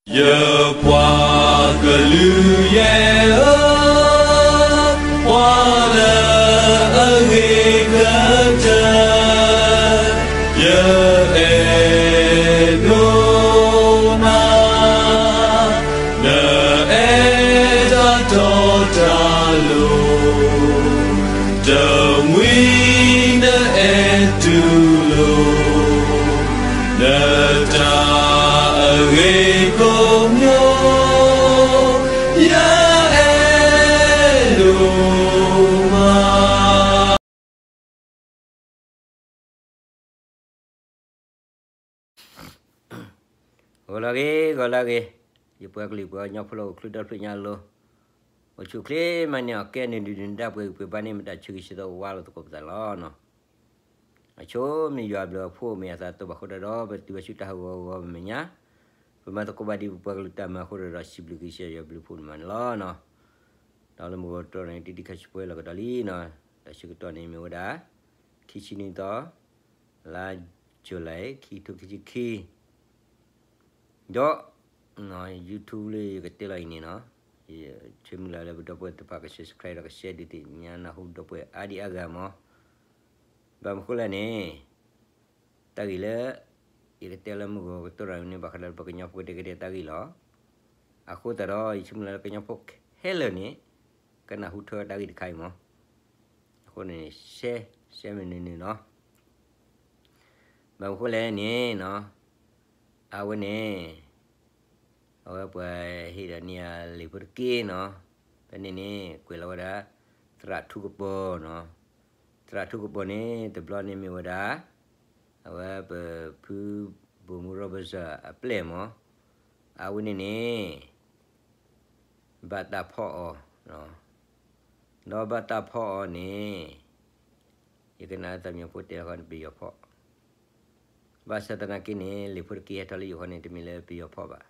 ယပှၤကလုာ်ယဲၢ်ဧၢ, ပှၤလၢအဂ့ၤကတၢၢ်, ယအဲၣ်ဒိးနၤ, နအဲၣ်တၢ်တီတၢ်လိၤ, တမှံၤနအဲၣ်တူၢ်လိာ် နတၢ်အဂ့ၤကိးမံၤ, ယအဲၣ်ဒိးမး. ဂီၤလၢအဂ့ၤ, ဂီၤလၢအဂ့ၤ, ယပှၤကလုာ်ပှၤကညီဖိလၢအိၣ်ချုးဒီဖျၢၣ်ညါအလိၤ, အိၣ်ဆူၣ်အိၣ်ချ့မၤန့ၢ်အီၣ်ကဲနုာ်ဒုၣ်နုာ်ဒါ ပှဲၤဂံၢ်ပှဲၤဘါန့ၣ် မတၤဆၢဂ့ၤဆၢဝါလိာ်သကိးပသးလီၤ. အဆိမ့ၢ်ယွၤအဘျုးအဖှိၣ်မ့ၢ်အသးတဘၣ်အဃိတၢ်ဒီး ပတုၤဝဲဆူတၢ်ဟးဂီၤဂီၤမ့ၢ်ညါ, ပမၤသကိးဘၣ်ဒ်ပပှၤကလုာ်တၢ်မၤအဃိတၢ်ဒီး စံးဘျုးကစၢ်ယွၤအဘျုးအဖှိၣ်န့ၣ်မးန့ၣ်လီၤ. ဒီးလၢမုၢ်ဂီၤတြီန့ၣ် တံၤတံၤခါဆူပှဲၤလီၤကဒီးလံနီၤ, တၢ်ဆၢကတီၢ်န့ၣ်မ့ၢ်ဝဲဒၣ် ခံဆံနွံသီ လါယူၤလံ ခံကထိခံဆံခံ, ဒီး YouTube လၢယကတဲလီၤအံၤန့ၣ်နီၤ, ယဆၢမုၢ်လၢ်လၢပဒီပုၢ်ဝဲၢ်သ့ၣ်တဖၣ်က subscribe ဒီးက share ဒုးသ့ၣ်ညါနၢ်ဟူဒီပုၢ်ဝဲၢ်အါဒံအါဂၤမး, ဘၣ်မနုၤဃိလဲၣ်န့ၣ် တၢ်ဂ့ၢ်လၢ ယကတဲလၢမုၢ်ဂီၤကတြီန့ၣ် ဘၣ်ဃးဒီးပကညီဖိကဒဲကဒဲတၢ်ဂ့ၢ်လီၤ. အဃိသတးဒီး ယဆၢမုၢ်လၢ်လၢကညီဖိခဲလၢာ်န့ၣ် ကနၢ်ဟူထွဲတၢ်ဂ့ၢ်တခါအံၤမး, အဃိန့ၣ် share share မ့ၢ်နုၤနုၤနီၤ, ဘၣ်မနုၤဃိလဲၣ်န့ၣ်နီၤ, အဝဲန့ၣ် အဝဲပှၤဟ့ၣ်ဒီးန့ၢ်ယၤလံာ်ဖိတက့ၢ်နီၤ, ဖဲန့ၣ်န့ၣ် ကွဲးလီၤဝဲဒၣ် သရၣ်ထူကပီၤနီၤ, သရၣ်ထူကပီၤန့ၣ် တဘျီန့ၣ်မ့ၢ်ဝဲဒၣ် အဝဲပဖု ဗိုလ်မှူး Robinson အပျဲၢ်မး, အဝဲန့ၣ်န့ၣ် ဘၣ်တၢ်ဖီၣ်အီၤ, ဒီးဘၣ်တၢ်ဖီၣ်အီၤန့ၣ် ယကနၣ်လၢသးမံဖိတဲလီၤဃီန့ၣ် ပယီၤဖီၣ်, ဘၣ်ဆၣ်သနာ်က့န့ၣ် လံာ်ဖိတက့ၢ်ဟဲထီၣ်လၢယိၤဃီန့ၣ် တမ့ၢ်လၢပယီၤဖီၣ်ဘၣ်,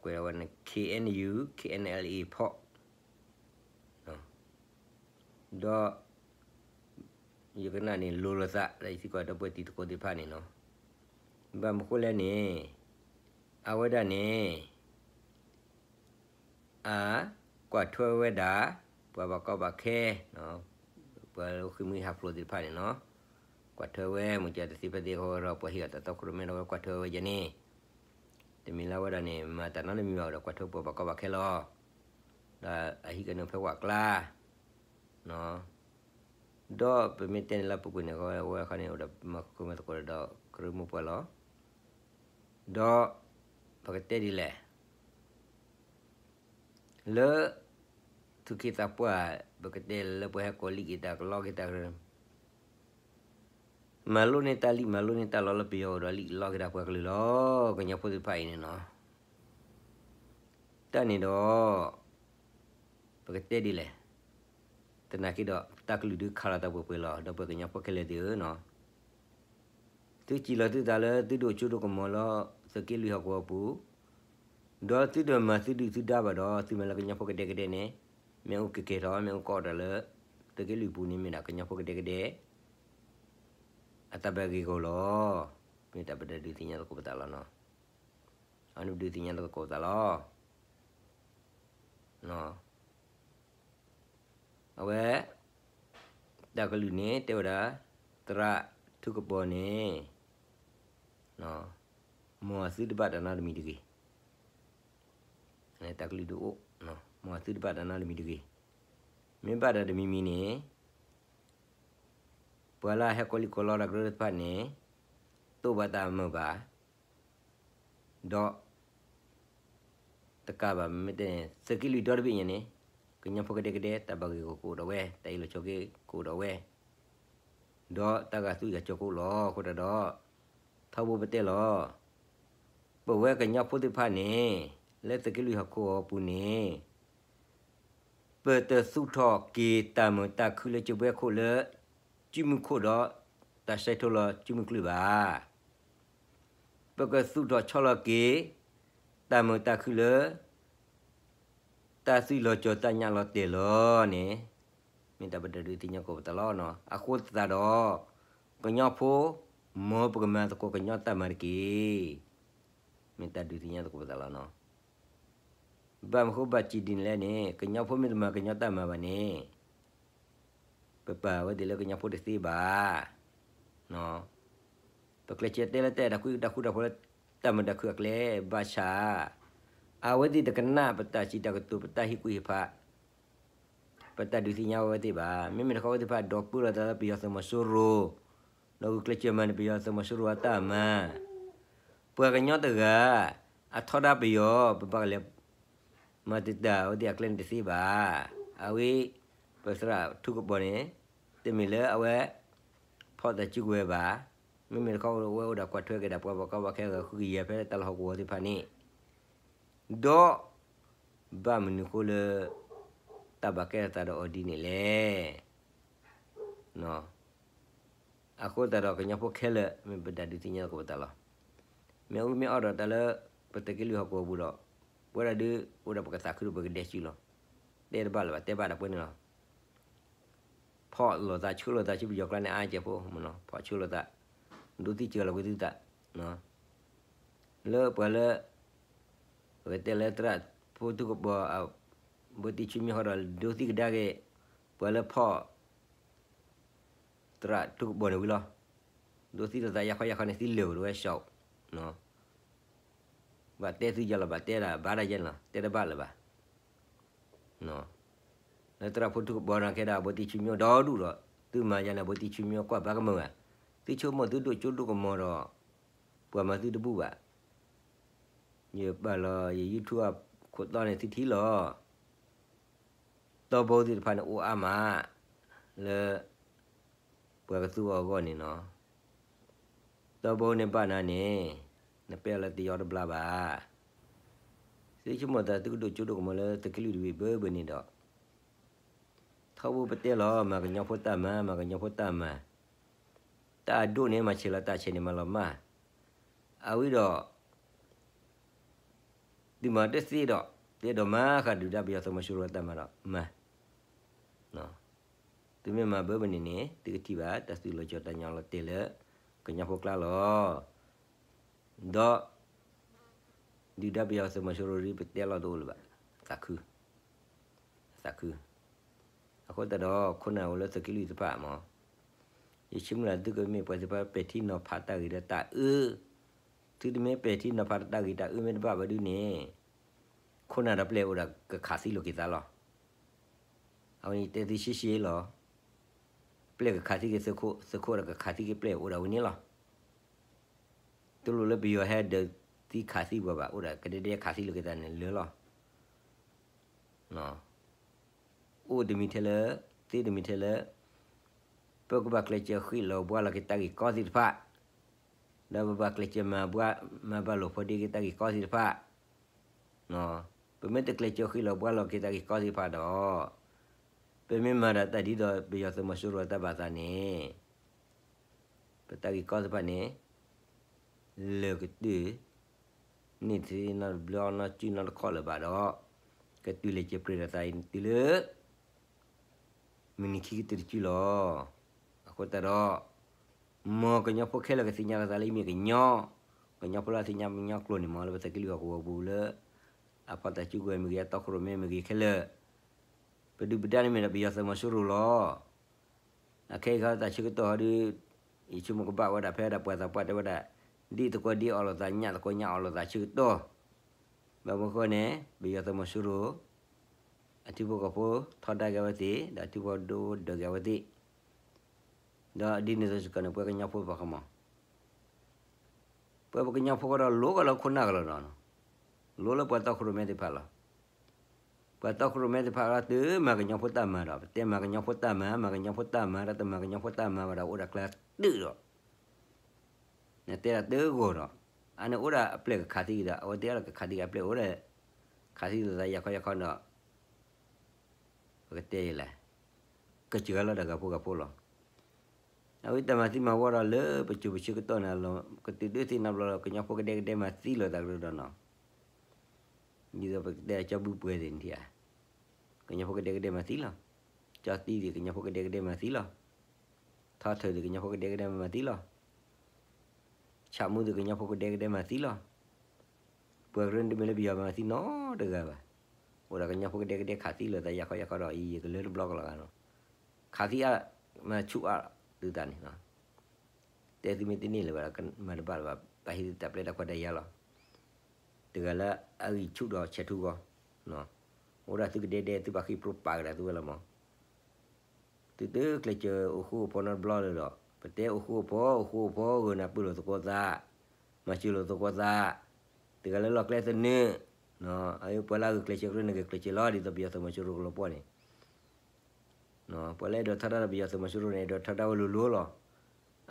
ကွဲးဝဲန့ၣ် KNU KNLA ဖီၣ် ဒီး ယကနၣ်န့ၣ် လိၤလိာ်သး ဒီးယသံကွၢ်ဒီပုၢ်ဝဲၢ်တံၤသကိးသ့ၣ်တဖၣ်န့ၣ်နီၤ, ဘၣ်မနုၤဃိလဲၣ်န့ၣ် အဝဲဒၣ်န့ၣ် အကွၢ်ထွဲဝဲဒၣ် ပှၤဘၣ်ကီဘၣ်ခဲ, ပှၤလၢဃ့ၢ်မှံဟးဖျိးသ့ၣ်တဖၣ်န့ၣ်နီၤ, ကွၢ်ထွဲဝဲ မ့ၢ်ကတသ့ဖဲသ့အဃိဒီး ပှၤဟ့ၣ်အီၤတၢ်တီခိၣ်ရိၣ်မဲဒီး ဝဲကွၢ်ထွဲဝဲယဲန့ၣ်, တမ့ၢ်လၢဝဲဒၣ်န့ၣ် မၤတၢ်နီတမံၤဘၣ်ဒီး ကွၢ်ထွဲပှၤဘၣ်ကီဘၣ်ခဲလီၤ, ဒီးအဟံးကနၢဖဲဝဲအကျါ ဒီးပမ့ၢ်တဲန့ၣ်လၢပူၤကွံာ်န့ၣ် အဝဲခီန့ၣ် အိၣ်ဒီးမၤခိၣ်မၤသကိးဒီးကရၢမိၢ်ပှၢ်လီၤ, ဒီး ပကတဲဒ်လဲၣ်, လၢ သူၣ်က့သးပှၢ် ပကတဲလၢပှၤဟဲကိးလံာ်က့ၤတၢ်ကလီက့ၤတၢ် မၤလိန့ၢ်တၢ်လံာ်မၤလိန့ၢ်တၢ်လီလၢပယီၤအိၣ်ဒီးလံာ်လီက့ၤတၢ်ပှၤကလုာ်လီၤ. ကညီဖိသ့ၣ်တဖၣ်အံၤန့ၣ်နီၤ, တၢ်န့ၣ်ဒီး ပကတဲဒ်လဲၣ်, သနာ်က့ဒီး တၢ်ကလုၢ်ဒုးခးလီၤတၢ်ပှဲၤပှဲၤလီၤ. ဒီးပှၤကညီဖိခဲလၢာ်သ့ၣ်ဧၢနီၤ, သုစံးလီၤသုသးလၢသုဒိၣ်စိဒိၣ်ကမီၤလၢ သုးက့လွံၢ်ဟီၣ်ကဝီၤပူၤ, ဒီးသုတမၤသုဒုၣ်သုဒါဘၣ်ဒီး သုမၤလၢကညီဖိကဒဲကဒဲန့ၣ်, မ့ၣ်အူကကဲၤထီၣ် မ့ၣ်အူကီၣ်တၢ်လၢ သုးက့လွံၢ်ပူၤန့ၣ်မ့ၢ်ဒၣ်ကညီဖိကဒဲကဒဲ အတၢ်ဘၣ်ဂ့ၢ်ဂီၢ်လီၤ. မ့ၢ်တၢ်ပတဒုးသ့ၣ်ညါသကိးပသးလီၤနီၤ, အန့ၣ်ပဒုးသ့ၣ်ညါသကိးပသးလီၤ. အဝဲ တၢ်ကလုၢ်န့ၣ်တဲဝဲဒၣ် သရၣ်ထူကပီၤန့ၣ် မ်အသုတဘၣ်တၢ်နီတမံၤတဂ့ၤ, တၢ်ကလုၢ်ဒုးအိၣ်, မ်အသုတဘၣ်တၢ်နီတမံၤတဂ့ၤ, မ့ၢ်ဘၣ်တၢ်တမံၤမံၤန့ၣ် ပှၤလၢအဟဲကိးလံာ်ကိးလီတၢ်ကရၢသ့ၣ်တဖၣ်န့ၣ် တအိၣ်ဘၣ်တၢ်မုာ်ဘၣ်, ဒီး တကးဘၣ်မ့ၢ်တဲန့ၣ် သုးက့လွံၢ်ဒီတဘ့ၣ်ညါန့ၣ် ကညီဖိကဒဲကဒဲ တၢ်ဘၣ်ဂ့ၢ်ဂီၢ်ကအိၣ်ဒီးဝဲ, တၢ်အ့ၣ်လိာ်ဆိးက့ကအိၣ်ဒီးဝဲ, ဒီးတၢ်ဂာ်သူၣ်ဂာ်ကၠီၤကအိၣ်လီၤ. အဃိသတးဒီး ထီဘိပတဲလီၤ, ပဝဲကညီဖိသ့ၣ်တဖၣ်န့ၣ် လၢသုးက့လွံၢ်ဟီၣ်ကဝီၤပူၤန့ၣ် ပတသူၣ်ထီၣ်က့ၤတၢ်မုာ်တၢ်ခုၣ်လၢကၠိဘှဲခိၣ်လၢ ကၠံမုၢ်ခိၣ်ဒီး တၢ်ဆဲးထိလီၤကၠံမုၢ်ကျုဘၣ်. ပကသူၣ်ထီၣ်ဆီလီၤက့ၤ တၢ်မုာ်တၢ်ခုၣ်လၢ တၢ်သွံၣ်လီၤကၠီၤတၢ်ညၣ်လီၤတဲာ်လီၤန့ၣ် မ့ၢ်တၢ်ပတဒုးသ့ၣ်ညါသကိးပသးလီၤ. အဃိသတးဒီး ကညီဖိ မ်ပကမၤသကိးကညီတၢ်မၤတက့ၢ်. မ့ၢ်တၢ်ဒုးသ့ၣ်ညါသကိးပသးလီၤနီၤ. ဘၣ်မနုၤဃိဘၣ်စံးဒ်န့ၣ်လဲၣ်န့ၣ် ကညီဖိမ့ၢ်တမၤကညီတၢ်မၤဘၣ်န့ၣ် ပပာ်ဝဲသ့ၣ်လၢကညီဖိတသ့ဘၣ်. ပကျဲးစၢးတဲလၢတၢ်အဲၣ်တၢ်ကွံတၢ်ဃူတၢ်ဖိးလၢ တၢ်မုာ်တၢ်ခုၣ်အကျဲ ဘၣ်ဆၣ် အဝဲသ့ၣ်တကနၣ်ပတၢ်စံးတၢ်ကတိၤ ပတၢ်ဟ့ၣ်ကူၣ်ဟ့ၣ်ဖး ပတၢ်ဒုးသ့ၣ်ညါဝဲသ့ၣ်ဘၣ်. မ့မ့ၢ်တခီဝဲသ့ၣ်တဖၣ် ဒီပုၢ်လီၤသးလၢပယီၤသုးမီၤစိရိၤ, ဒီးဂုာ်ကျဲးစၢးမၤန့ၣ် ပယီၤသုးမီၤစိရိၤအတၢ်မၤ, ပှၤကညီတဂၤ အထီဒါပယီၤ ပဘၣ်ကလဲၤ မၤတတၢ်အဝဲသ့ၣ်အကျဲန့ၣ်တသ့ဘၣ်. အဝဲ ပသရၣ်ထူကပီၤန့ၣ် တမ့ၢ်လၢအဝဲ ဖီၣ်တၢ်စုကဝဲၤဘၣ်. မ့မ့ၢ်တခီဝဲအိၣ်ဒီးကွၢ်ထွဲက့ၤဒၣ်ပှၤဘၣ်ကီဘၣ်ခဲဂၤဃုကယၤဖဲတၢ်လီၢ်ဟီၣ်ကဝီၤသ့ၣ်တဖၣ်န့ၣ်, ဒီး ဘၣ်မနုၤဃိလၢ တၢ်ဘၣ်ကဲထီၣ်သးဒီးအီၤဒ်န့ၣ်လဲၣ်. အဃိသတးဒီးကညီဖိခဲလၢာ် မ့ၢ်ပတၢ်ဒုးသ့ၣ်ညါသကိးပသးလီၤ. မ့ၢ်အူမ့ၢ်အီၣ်ဒီးတၢ်လၢ ပသုးက့လွံၢ်ဟီၣ်ကဝီၤပူၤဒီး ပဝဲဒၣ်ဒုး အိၣ်ဒီးပကသးခုဒီးပကဒဲစုလီၤ. တဲတဘၣ်လၢၤဘၣ် တဲဘၣ်ဒၣ်ပှဲၤန့ၣ်လီၤ. ဖီၣ်လိာ်သးဆှၢလိာ်သးဆူပယီၤကျါန့ၣ် အါကဲးဖိမနီၤ ဖီၣ်ဆှၢလိာ်သး ဒိးသံစၢၤလီၤကွံာ်သုသး လၢပှၤလၢ ပကတဲလၢသရၣ်ဖိထူကပီၤ ဘိတံၢ်ဆူမ့ၢ်ဟီဒီး ဒိးသံကဒါက့ၤ ပှၤလၢဖီၣ် သရၣ်ထူကပီၤန့ၣ်ဝံၤလီၤ. ဒိးသံလိာ်သးယၤခီယၤခီန့ၣ် သံလၢာ်ဝဲတဝဲၡီး ဘၣ်တဲသုယၤလီၤ ဘၣ်တဲဒၣ်ဘၣ်ဒၣ်ယဲန့ၣ်လီၤ တဲတဘၣ်လၢၤဘၣ်. လၢသရၣ်ဖိထူကပီၤန့ၣ် ကဲဒၣ်ဘိတံၢ်ဆူမ့ၢ်ဒီဒူၣ်ဒီး သုမၤယၤန့ၣ် ဘိတံၢ်ဆူမ့ၢ်ကွၢ်ဘၣ်ကမၢၢ်ဘၣ်. သုဆိကမိၣ်သုဒိၣ်ကၠိဒိၣ်ကမီၤဒီး ပှၤမၤသုတဘူၣ်ဘၣ်. ယပာ်လီၤယ YouTube အခိၣ်တီန့ၣ်သုထံၣ်လီၤ. တီဘိသ့ၣ်တဖၣ်န့ၣ်အိၣ်အါမး လၢ ပှၤကသူအီၤအဂီၢ်န့ၣ်နီၤ. တီဘိန့ၣ်ဘၣ်နၤန့ၣ် နပဲာ်လၢတယီတဘျါဘၣ်. သုဆိကမိၣ်သးသုကဒိၣ်ကၠိဒိၣ်ကမီၤလၢသုးက့လွံၢ်တဘ့ၣ်ဘၢဘၢန့ၣ်ဒီး ထီဘိပတဲလီၤ မၤကညီဖိတၢ်မၤ မၤကညီဖိတၢ်မၤ တၢ်အဒိၣ်န့ၣ်မၤဆဲးလီၤ တၢ်ဆဲးန့ၣ်မၤလီၤမၢ်. အဝံၤဒီး သုမၤတသ့ဒီး တဲဒိးမၤဃာ်ဒုၣ်ဒါပယီၤသုးမီၤစိရိၤတၢ်မၤဒီးမၤ သုမ့ၢ်မၤဘၢဘၢန့ၣ်န့ၣ် သုကထံၣ်ဘၣ်တၢ်သုးလီၤကၠီၣ်တၢ်ညီလီၤတဲာ်လၢ ကညီဖိကျါလီၤ. ဒီး ဒုၣ်ဒါပယီၤသုးမီၤစိရိၤဒ်ပတဲလီၤတအိၣ်လၢၤဘၣ်. သးခု သးခု. အဃိသတးဒီး ခိၣ်နၢ်အိၣ်လၢသုးက့လွံၢ်တဖၣ်မး ယဆိကမိၣ်လၢသုကမ့ၢ်ပှၤသ့ၣ်တဖၣ်ပဲာ်ထံနီၤဖးတၢ်ဂ့ၤဒီးတၢ်အၢ, သုတမ့ၢ်ပဲာ်ထံနီၤဖးတၢ်ဂ့ၤတၢ်အၢမ့ၢ်တဘၣ်ဘၣ်ဒုန့ၣ် ခိၣ်နၢ်ဒီးပျဲၢ်အိၣ်ဒီးကခးသံလိာ်က့ၤသးလီၤ. အဝဲန့ၣ်တဲသုရှဲရှဲလီၤ. ပျဲၢ်ကခးသံက့ၤသုးခိၣ်, သုးခိၣ်ဒီးကခးသံက့ၤပျဲၢ်အိၣ်ဒီးဝဲန့ၣ်လီၤ. တလိၣ်လၢပယီၤဟဲဒုးသံခးသံပှၤဘၣ်, အိၣ်ဒီးကဒဲဒဲခးသံလိာ်က့ၤသးန့ၣ်လၢာ်လီၤ. အိၣ်တမံၤထဲလၢ, သ့တမံၤထဲလၢ ပကဘၣ်ကျဲးစၢးဃ့ၢ်လီၤဘှါလီၤက့ၤတၢ်ဂ့ၢ်ကီသ့ၣ်တဖၣ်, ဒီးပဘၣ်ကျဲးစၢးမၤဘှါ, မၤဘၣ်လိာ်ဖိးဒ့က့ၤတၢ်ဂ့ၢ်ကီသ့ၣ်တဖၣ်, ပမ့ၢ်တကျဲးစၢးဃ့ၢ်လီၤဘှါလီၤက့ၤတၢ်ဂ့ၢ်ကီသ့ၣ်တဖၣ်ဒီး, ပမ့ၢ်မၤဒၣ်တၢ်ဒ်သိးပယီၤသုးမီၤစိရိၤအတၢ်ဘၣ်သးန့ၣ်, ပတၢ်ဂ့ၢ်ကီသ့ၣ်တဖၣ်န့ၣ် လၢာ်ကတၢၢ် န့ၢ်သ့နီတဘျီနီတစုနီတခီၣ်လၢၤဘၣ်ဒီး, ကတုၤလဲၤစဲးပြဲးဒီးသးအံၤတုၤလၢ မုၢ်နံၤခံကတၢၢ်တစုလီၤ. အဃိသတးဒီး, မ်ကညီဖိခဲလၢာ်ကသ့ၣ်ညါလီၤသးလၢယမ့ၢ်ကညီ, ကညီဖိလၢအသ့ၣ်ညါကညီကျိာ်န့ၣ် မ်လၢပသုးက့လွံၢ်ဟီၣ်ကဝီၤပူၤလၢ အဖီတၢ်စုကဝဲၤမ့ၢ်ဂ့ၤ အတီခိၣ်ရိၣ်မဲမ့ၢ်ဂ့ၤခဲလၢာ်, ပဒုၣ်ပဒါန့ၣ်မ့ၢ်ဒၣ်ပယီၤသုးမီၤစိရိၤလီၤ. အခဲအံၤခီတၢ်ဆၢကတီၢ်ဟီဒုး, ယဆိကမိၣ်ကဘၣ်ဝဲဒၣ်ဖဲဒၣ်ပှၤသးပှၢ်တဲဝဲဒၣ်, ဒ်သကိးဒ်အီၣ်လိာ်သး ညၣ်သကိးညၣ်အီၣ်လိာ်သးဆၢကတီၢ်, ဘၣ်မနုၤဃိန့ၣ် ပယီၤသုးမီၤစိရိၤ အထံဖိကီၢ်ဖိထီဒါက့ၤအဝဲသ့ၣ် ဒီးအထံဖိဒိၣ်ဒၢးက့ၤအဝဲသ့ၣ်, ဒီးဒ်န့ၣ်အသိးစ့ၢ်ကီးန့ၣ် ပှၤကညီဖိတဖၣ်ဃီမး ပှၤပကညီဖိဃီဒီး လိကီလၢခိၣ်နၢ်ကလီၤနီၤ, လိလၢပှၤတီခိၣ်ရိၣ်မဲသ့ၣ်တဖၣ်လီၤ. ပှၤတီခိၣ်ရိၣ်မဲသ့ၣ်တဖၣ်လီၤ တမၤကညီဖိတၢ်မၤဒီး ပတဲမၤကညီဖိတၢ်မၤ မၤကညီဖိတၢ်မၤ ဒီးတမၤကညီဖိတၢ်မၤဘၣ်ဒီး အိၣ်ဒီးကျဲတုာ်ဒီး နတဲဒၣ်တဂီၢ်ဒီး, အန့ၣ်အိၣ်ဒၣ်အပျဲၢ်ကခးသံက့ၤဒီး အဝဲတဲအီၤဒီးကခးသံက့ၤအပျဲၢ်အိၣ်ဒီး, ခးသံလိာ်သးယၤခီယၤခီဒီး, ပကတဲယဲလဲၣ်, ကစၢၢ်လီၤတၢ်ဂၤဖိဂၤဖိလီၤ. အဝဲတၢ်မၤသံမၤဝီဒီးလၢပစိၤပဆၢကတီၢ်န့ၣ်လီၤ, ကတုၤဒုးသ့ၣ်နီတဘျီလီၤ ကညီဖိကဒဲကဒဲမၤသံလိာ်သးကဒီးနီၤ. ဒ်သိးပကတဲကၠီဘုပှဲၤသ့ၣ်န့ၣ်ဧါ, ကညီဖိကဒဲကဒဲမၤသံလီၤ. ကၠီသံသ့ၣ် ကညီဖိကဒဲကဒဲမၤသံလီၤ. ထီထၢၣ်သ့ၣ် ကညီဖိကဒဲကဒဲမၤသံလီၤ. ဆၣ်မူသ့ၣ် ကညီဖိကဒဲကဒဲမၤသံလီၤ. ပှၤကရၢန့ၣ်တမ့ၢ်လၢပယီၤမၤသံနီတဂၤဘၣ်. အိၣ်ဒီးကညီဖိကဒဲကဒဲခးသံလၢာ်သးယၤခီယၤခီဒီး အံၤယကလၢတဘျီကလီၤဂၤနီၤ. ခးသံအါ မၤဆူၣ်အါ ဒုးသးန့ၣ်နီၤ. တဲသုမ့ၢ်တန့ၢ်လၢၤဘၣ် မၤတဘၣ်လၢၤဘၣ် ပာ်ဟံးသုတၢ်ပျဲတၢ်ခွဲးတၢ်ယာ်လီၤ. တဂၤလၢအဂံၢ်ဆူၣ်ဒီးဆဲးထူၣ်ဂီၤ, အိၣ်ဒၣ်သုကဒဲဒဲ သုပာ်ဃ့ၢ်ပြိပာ်ကဒါသုဝဲလီၤမး. သုတကျဲးစၢးအိၣ်ဃူအိၣ်ဖိးနီတဘျီလၢၤဒီး ပတဲအိၣ်ဃူအိၣ်ဖိး အိၣ်ဃူအိၣ်ဖိး ဂုာ်နၢ်ပၢၢ်လိာ်သကိးသး, မၤစၢၤလိာ်သကိးသး, တဂၤလၢလီၢ်ကျဲသနၢၣ်, ပှၤလၢအဂုာ်ကျဲးစၢးကြၢးန့ၣ် ဂုာ်ကျဲးစၢးလီၤ ဒ်သိးပယီၤသုးမီၤစိရိၤကလီၤပှီၢ်န့ၣ် ပှၤလၢအဲၣ်ဒိးထီဒါပယီၤသုးမီၤစိရိၤန့ၣ် အဲၣ်ဒိးထီဒါဝဲလိၤလိၤလီၤ.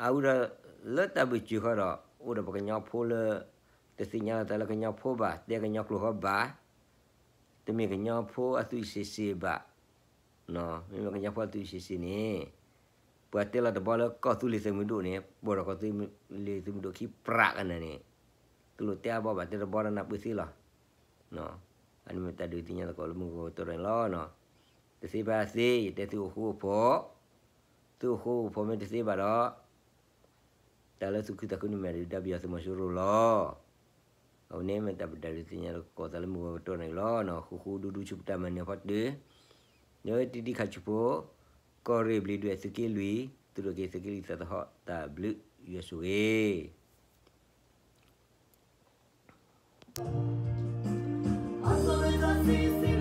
အဝဲဒီး လၢတၢ်ဘၢၣ်စၢၤဃီဒီး အိၣ်ဒီးပှၤကညီဖိလၢ တသ့ၣ်ညါလီၤသးလၢကညီဖိဘၣ်, တဲကညီကျိာ်ဃီဘၣ်, တမ့ၢ်ကညီဖိအသွံၣ်စ့ၢ်စ့ၢ်ဘၣ်, မ့မ့ၢ်ကညီဖိအသွံၣ်စ့ၢ်စ့ၢ်န့ၣ် ပှၤတဲလီၤတဘီလၢကီၢ်သူလ့ၤသုးမုၢ်ဒိၣ်န့ၣ် ပိာ်ဒီးကီၢ်သူလ့ၤသုးမုၢ်ဒိၣ်ခံပြးကနၤန့ၣ် တလိၣ်တဲအဘီဘၣ် တဲတဘီဒီးနၢ်ပၢၢ်သ့လီၤ. အန့ၣ်မ့ၢ်တၢ်ဒုးသ့ၣ်ညါသကိးလၢမုၢ်ဂီၤကတီၢ်န့ၣ်လီၤ. တသ့ဖဲအသ့ ယတဲသုအိၣ်ဃူအိၣ်ဖိး, သုအိၣ်ဃူအိၣ်ဖိးမ့ၢ်တသ့ဘၣ်ဒီး တၢ်လၢသုးခုသးခုန့ၣ်မ့ၢ်ဒုးဒါပယီၤသုးမီၤစိရိၤလီၤ. အဝဲန့ၣ်မ့ၢ်တၢ်ပဒုးသ့ၣ်ညါသကိးသးလၢမုၢ်ဂီၤကတီၢ်န့ၣ်လီၤ. ဃူဃူဒူဒူဆူပတၢ်မၤနၢၤဖီတၢၢ် လၢတံတံခါဆူဖိ ကီၢ်ရ့ၣ်ဘျံးဒွဲၣ်သုးက့လွံၢ် သုးရ့ၣ်က့ၤသုးက့လွံၢ်သးသဟီၣ်တၢ်ဘျုးယွၤဆိၣ်ဂ့ၤ